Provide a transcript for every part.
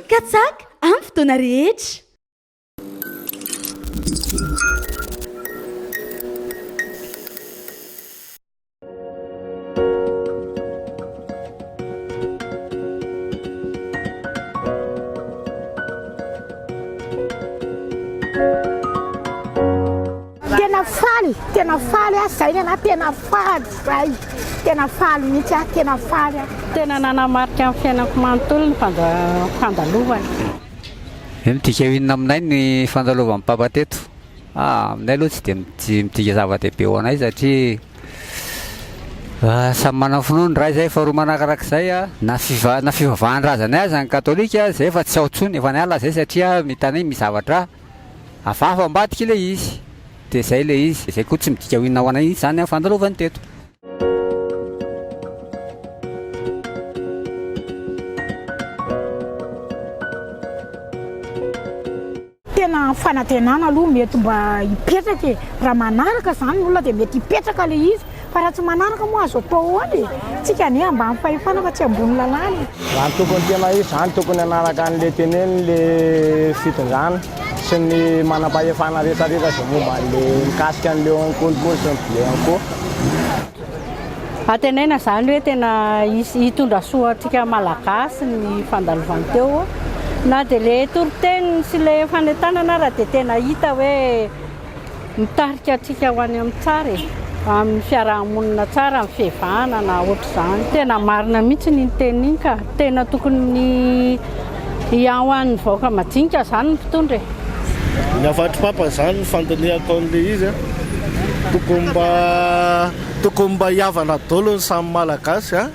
Katsaka amin'ny fotoana rehetra. Tena faly, tena faly aho zay ny anah, tena faly zay, tena faly mihitsy aho, tena faly aho. Tena nanamarika ny fiainako manontolo ny fandalovany. Hoe midika ho inona aminay ny fandalovan'ny Papa teto? Ah, aminay aloha tsy dia midika zava-dehibe ho anay satria samy manana finoana raha izay, faharoa manakarak'izay na fiva- na fivavahan-drazanay aza ny katolika izay efa tsy ao intsony, efa niala izay satria hitanay misy zavatra hafahafa ambadika ilay izy, dia izay ilay izy, izay koa tsy midika ho inona ho anay mihitsy izany fandalovany teto. Tena fanantenana aloha mety mba hipetraka e, raha manaraka izany ny olona dia mety hipetraka ilay izy fa raha tsy manaraka moa azo atao ahoana e, tsika anie ambany fahefana fa tsy ambony lalàna e. Raha ny tokony tena izy izany tokony hanaraka an'le teneniny le fitondrana sy ny manampahefana rehetra rehetra izay momba an'le mikasika an'le kolikoly sy ny bianco. Antenaina izany hoe tena hisy hitondra soa antsika Malagasy ny fandalovany teo. Na dia ilay toriteny sy ilay fanentanana ara dia tena hita hoe mitarika antsika ho any amin'ny tsara e, amin'ny fiaraha-monina tsara, amin'ny fihevahana na ohatr'izany. Tena marina mihitsy iny teny iny ka. Tena tokony hiaho an'ny vahoaka majinika izany ny mpitondra e. Ny hafatr'i Papa izany ny fandinihako an'ilay izy a, tokony mba tokony mba hihavana daholo ny samy Malagasy a,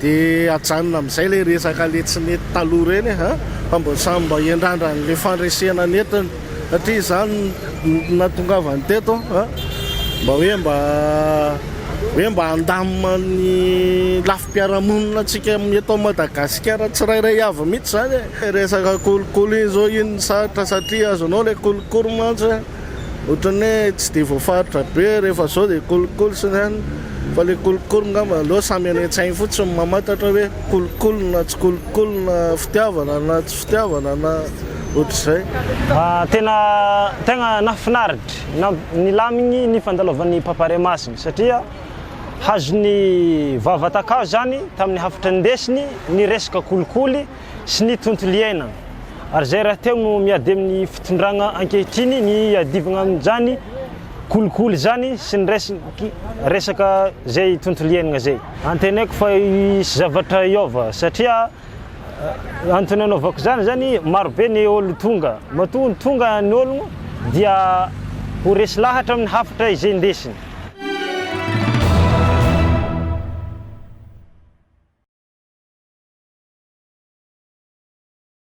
dia ajanona amin'izay ilay resaka ilay tsy nety taloha ireny a, fa mba samy mba hiandrandra an'ilay fandresena nentiny satria izany no nahatongavany teto a, mba hoe mba hoe mba handamina ny lafim-piarahamonina antsika eto Madagasikara tsirairay avy mihitsy izany e. Resaka kolikoly iny izao iny sarotra satria azonao ilay kolikoly mantsy ohatran'ny hoe tsy dia voafaritra be rehefa izao dia kolikoly sy ny anona fa ilay kolikoly angamba aleo samy any an-tsainy fotsiny no mamantatra hoe kolikoly na tsy kolikoly na fitiavana na tsy fitiavana na ohatr'izay. Tena tegna nahafinaritra. Nilamigny ny fandalovan'ny Papa Ray Masina satria hazon'ny vava takazo zany tamin'ny hafatra nindesiny ny resaka kolikoly sy ny tontolo iainana ary zay rahateo no miady amin'ny fitondragna ankehitriny ny iadivagna amin'izany kolikoly zany sy ny resaka zay tontolo iainana zay. Antenaiko fa hisy zavatra hiova satria Antony anaovako izany zany maro be ny olo tonga, matoa tonga ny ologno dia ho resy lahatra amin'ny hafatra izay indesiny.